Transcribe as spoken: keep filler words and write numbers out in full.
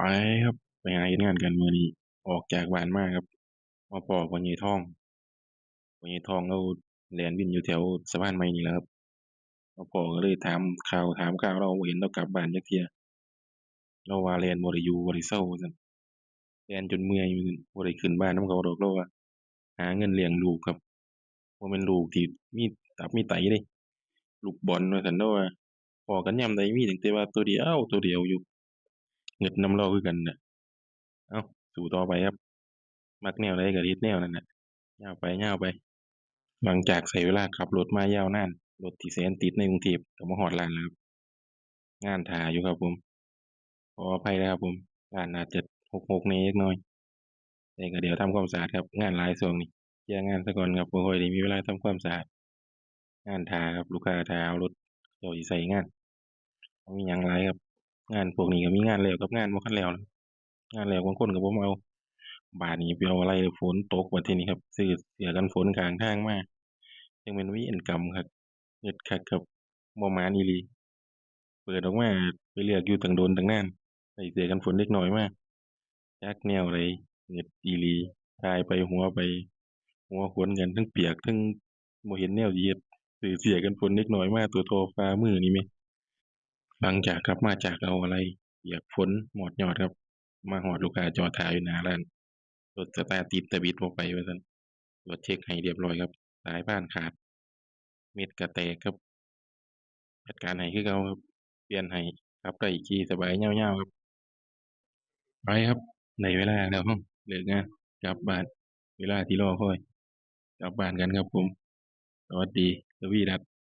ไปครับ ไปหาเฮ็ดงานกันมื้อนี้ ออกจากบ้านมาครับ มาพ้อพ่อใหญ่ทอง พ่อใหญ่ทองลาวแล่นวินอยู่แถวสะพานใหม่นี่แหละครับ มาพ้อก็เลยถามข่าวถามข่าวลาว บ่เห็นลาวกลับบ้านจักเทื่อ ลาวว่าแล่นบ่ได้อยู่บ่ได้เซาว่าซั่น แล่นจนเมื่อยว่าซั่น บ่ได้ขึ้นบ้านนำเขาดอก ลาวว่า หาเงินเลี้ยงลูกครับ บ่แม่นลูกที่มีตับมีไตเด้ ลูกบอลว่าซั่น ลาวว่า พ้อกันยามใดมีตั้งแต่ว่าตัวเดียวตัวเดียวอยู่ งึดนำลาวคือกันน่ะ เอ้า สู้ต่อไปครับ มักแนวใดก็เฮ็ดแนวนั้นน่ะ ยาวไป ยาวไป หลังจากใช้เวลาขับรถมายาวนาน รถที่แสนติดในกรุงเทพฯ ก็มาฮอดร้านแล้วครับ งานท่าอยู่ครับผม ขออภัยนะครับผม ร้านอาจจะฮกๆแหน่จักหน่อย แต่ก็เดี๋ยวทำความสะอาดครับ งานหลายช่วงนี้ เคลียร์งานซะก่อนครับ บ่ค่อยได้มีเวลาทำความสะอาด งานท่าครับ ลูกค้าท่าเอารถ เจ้าสิใช้งาน บ่มีหยังหลายครับ งานพวกนี้ก็มีงานแล้วกับงานบ่ทันแล้วล่ะ งานแล้วบางคนก็บ่มาเอา บาดนี้ไปเอาอะไร ฝนตกบัดทีนี้ครับ ซื้อเสื้อกันฝนข้างทางมา จั่งแม่นเวรกรรมคัก งึดคักครับ บ่หมานอีหลี เปิดออกมาไปเลือกอยู่ตั้งโดนตั้งนาน ใส่เสื้อกันฝนเด็กน้อยมา จักแนวใด งึดอีหลี ถ่ายไปหัวไป หัวขนกัน ทั้งเปียก ทั้งบ่เห็นแนวสิเฮ็ด ซื้อเสื้อกันฝนเด็กน้อยมา ตัวเท่าฝ่ามือนี่แหม หลังจากกลับมาจากเอาอะไร เปียกฝนหมดยอดครับ มาฮอดลูกค้าจอดท่าอยู่หน้าร้าน รถสตาร์ทติดแต่บิดบ่ไปว่าซั่น ตรวจเช็คให้เรียบร้อยครับ สายพานขาด เม็ดก็แตกครับ จัดการให้คือเก่าครับ เปลี่ยนให้ ขับได้ขี่สบายยาวๆครับ ไปครับ ได้เวลาแล้ว เฮาเลิกงาน กลับบ้าน เวลาที่รอคอย กลับบ้านกันครับผม สวัสดี ทวีรัตน์